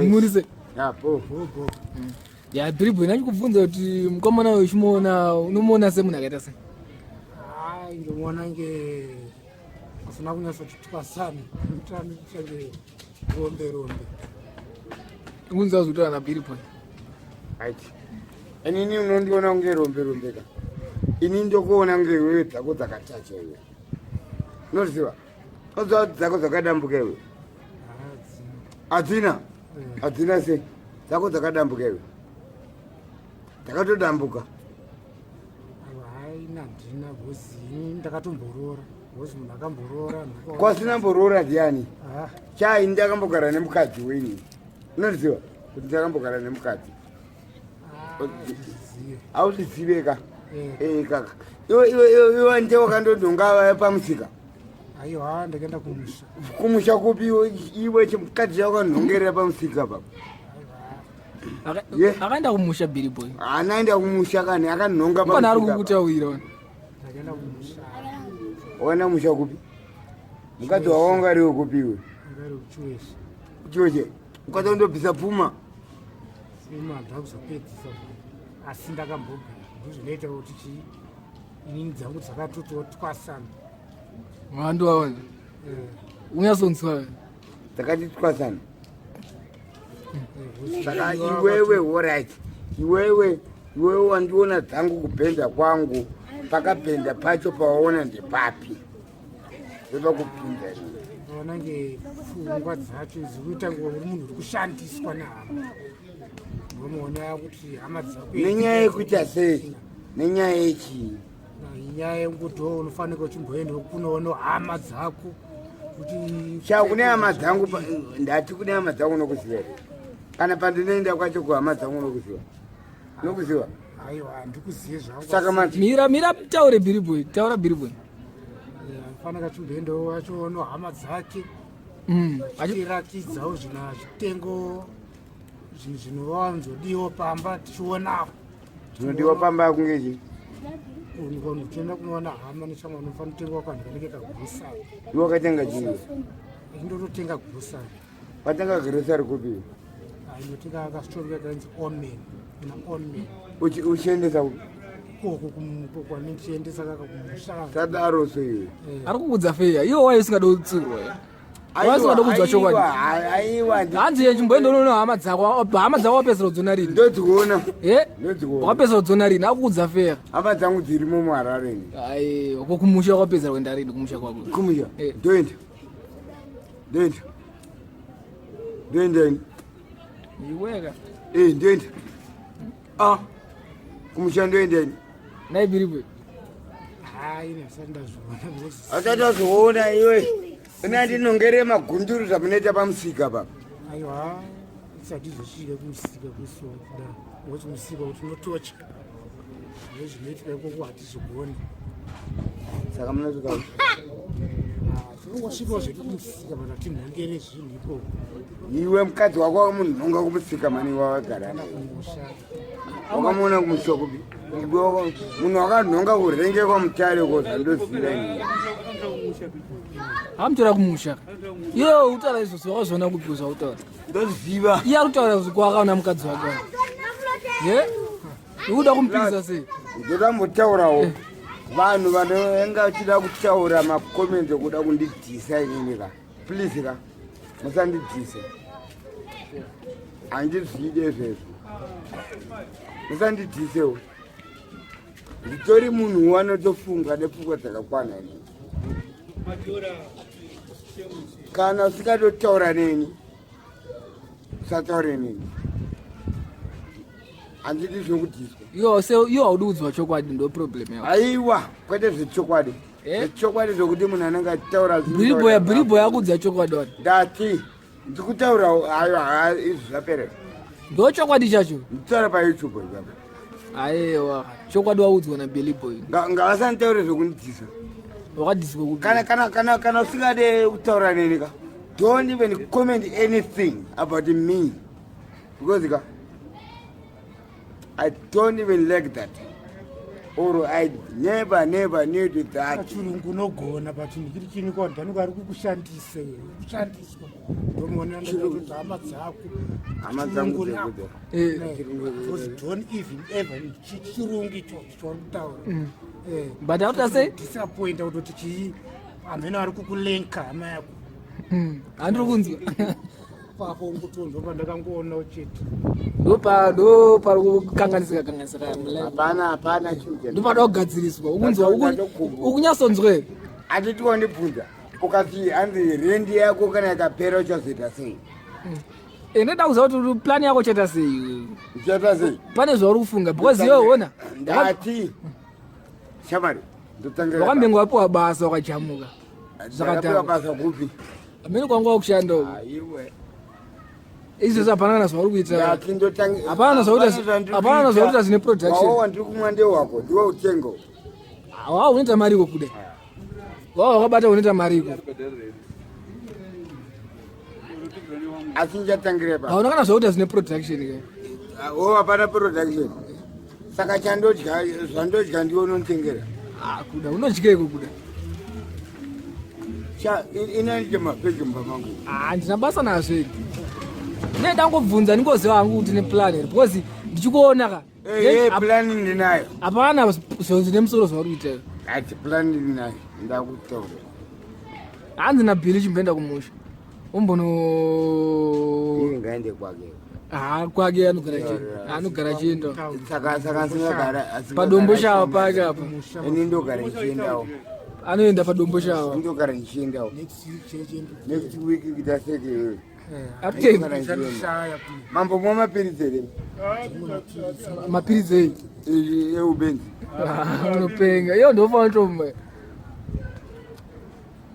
Muri sei? Apo. Ya Billy ndachikubvunza kuti mukomana uyu uchimuona, unomuona semunhu akaita sei? Hayi, ndomuona nge asina kunyatsoti twasani, tange rombe rombe. Unza zvekutaura naBilly Boy. Right. Inini unondiona kunge rombe rombe ka. Ini ndokuona kunge iwewe dzako dzakatacha iwe. Unoziva? Unoziva kuti dzako dzakadambuka iwe? Hadzina. Hadzina sei? Dzako dzakadambuka iwe. Dzakatodambuka. Hayi, handina bhozi, ini ndakatomboroora bhozi, munhu akamboroora. Kwasina mboroora ndiani? Ah. Chai, ndakambogara nemukadzi wenyu. Unoziva kuti ndakambogara nemukadzi. Hauzvizive ka? Eh, kaka. Iwe iwe iwe iwe ndiwe wakandonhonga vaya pamusika. Aiwa, ndakaenda kumusha. Kumusha kupi iwe, iwe chimukadzi wakanhongerera pamusika papa? Yeah. Akaenda kumusha Billy Boy. Haana enda kumusha kani, akanhonga Mbona ari pamusika. kukutaurira wena? Ndakaenda kumusha. Wakaenda kumusha kupi? Mukadzi wako wanga ariwo kupi iwe? Ndakari kuchiweshe. Chiweshe. Mukadzi wandobvisa pfuma. Pfuma ndakuzopedzisa, asi ndakambogara, ndozvinoita kuti chii, inini dzangu dzakatotiwo twasana. Wandiwaona. Unyatsonzwa wena. Dzakati twasana. Saka iwewe, alright. Iwewe iwewe wandiona dzangu kubhenda kwangu. Pakabhenda pacho pawaona ndepapi? Ndoda kupinda ini. Ona nge pfungwa dzacho dzikuita ngo uri munhu uri kushandiswa nehama, ndomuona kuti hama dzako. Nenyaya yekuita sei? Nenyaya yechii? Inyaya yekuti unofanika uchimboendawo kunoona hama dzako kuti Sha, kune hama dzangu ndati kune hama dzangu unokuziva here? Kana pandinoenda kwacho kuhama dzangu unokuziva? Unokuziva? Aiwa, handikuzive zvangu. Saka manje Mira, mira, taure Billy Boy, taura Billy Boy. Anofanika achimboendawo achionawo hama dzake, achiratidzawo zvina zvitengo, zvinhu zvinowanzodiwa pamba, tichionawo. Zvinodiwa pamba kunge chii? Uchienda kunoona hama neshamwari, unofanira kutengawo kanhu kanenge kagurosari. Iwe wakatenga chii? Ndototenga gurosari. Watenga grocery kupi? Inotenga kasitoro kainzi Omen, kuna Omen. Uchiendesa kupi? Koko kwandichiendesa kaka kumusha. Sadaro so iwe. Ari kukudza feya. Iwe wayo usingade kutsurwa. Usingade kuudzwa chokwadi. Aiwa. Hanzi yechimboenda unoona hama dzako, hama dzako wapedzera kudziona rini? Ndodziona. Eh? Ndodziona. Wakapedzera kudziona rini? Akuudza feya. Hama dzangu dzirimo muHarare ni. Aiwa, ko kumusha wakapedzera kuenda rini kumusha kwako? Kumusha. Eh. Ndoenda. Ndoenda. Ndoenda ini. Iweka. Eh, ndoenda. Ah. Kumusha ndoenda ini. Nai Billy Boy. Hayi, ndisati ndazviona. Asati azoona iwe. Ina ndinongere magunduru zvamunoita pamusika papa. Aiwa, isati zosvika kumusika kusiwa kuda ngokuti musika kuti unotocha nezvinoitika ikoko hatizogoni. Saka munosvika. Tinongosvikawo zvedu kumusika, but hatinhongere zvinhu ikoko. Iwe mukadzi wako wakamunhonga kumusika mani wawagara naye. Kumusha. Wakamuona kumusha kupi? Munhu wakanhonga kurenge kwaMutare ko, zvandoziva ini. Amutora kumusha. Iwe utaura izvozvo wakazviona kupi zvautaura? Ndoziva. Iye ari kutaura kwakaona mukadzi wake. Ye? Ukuda kumupikisa sei? Ndoda mbotaurawo vanhu vanenge vachida kutaura macomments ekuda kundidhisa inini ka, please ka, musandidhise, handizvide izvezvo, musandidhisewo. Nditori munhu wanotofunga nepfungwa dzakakwana inini. Kana usingatotaura neni, usataure neni, handidi zvokudhiswa. Iwe se iwe haudi kuudzwa chokwadi, ndo problem yako. Aiwa, kwete zvechokwadi. Eh? Zvechokwadi zvokuti munhu anenge achitaura. Billy Boy, Billy Boy akuudza chokwadi wani. Ndati ndikutaura, aiwa, izvi zvaperera. Ndo chokwadi chacho. Nditaura paYouTube ipapo. Aiwa, chokwadi waudzwa naBilly Boy. Ngavasanditaure zvokundidhisa. Wakadhiswa kupi? Kana usingade kutaura neni ka, don't even comment anything about me, because ka, I don't even like that. Or I never never need that. Chirungu unogona but ndikiri chini kwa ndani kwari kukushandisa iwe. Kushandiswa. Ndomuona ndati hama dzako. Hama dzangu dzekuda. Eh. Because don't even ever chirungu ichocho chauri kutaura. Eh. But after say disappoint kutoti chii hameno ari kukulenka hama yako. Handiri kunzwa. Papo ungutonzwa pandakangoona chete. Ndopa ndo pari kukanganisika kanganisika. Hapana hapana chinhu. Ndopada kugadziriswa. Ukunzwa ukunyatsonzwa here? Atiti wandibvunza ukati hanzi rendi yako kana ikapera uchazoita sei? Eh, ndoda kuziva kuti plan yako uchaita sei? Uchaita sei? Pane zvauri kufunga because iwe ona. Ndati shamari ndotangira. Wakambenge wapiwa basa wakajamuka. Zvakadaro. Basa kupi? Amene kwangu wakushanda uko. Aiwe. Izvo hapana kana zvauri kuita. Ndati ndotanga. Hapana zvauri hapana zvauri kuita zvine production. Wawo ndiri kumwa ndewako, ndiwe utengo. Wawo unoita mari iko kuda. Wawo wakabata unoita mari iko. Asi ndichatangire pa. Hauna kana zvauri kuita zvine production ke. Oh, hapana production. Saka chandodya zvandodya ndiwe unonditengera. Ah, kuda unodyeiko kuda? Cha inanije mapegi mumba mangu. Ah, ndina basa nazvo ini. Ne ndangobvunza ndingoziva hangu kuti ne plan here because ndichikuona ka. Eh, eh, plan ndinayo. Hapana zviro zvine musoro zvauri kuita. Ati plan ndinayo ndakutaura. Hanzi na Billy chimboenda kumusha. Umbono Iye ngaende kwake. Ah, kwake anogara chienda. Anogara chienda. Saka saka asingagara padombo shawa pake apa. Ini ndogara ndichiendawo. Anoenda padombo shawa. Ndogara ndichiendawo. Next week kuita seke iwewe. Atei. Mambo mwa mapiritsi here? Mapiritsi ei? Eubenzi. Unopenga. Iyo ndofanira kutomwa.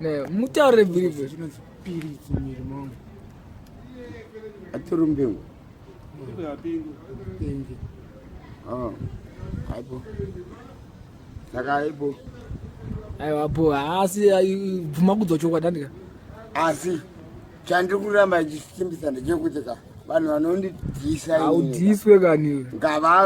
Ne, mutaure biripo. Chinonzi piritsi muviri mangu. Atori mbingu. Penge. Oh. Aipo. Saka aipo. Aiwa po asi bvuma kudzwa chokwadi andika. Asi chandiri kuramba ndichisimbisa ndechekuti ka vanhu vanondidhisa Haudhiswe kani. Ngava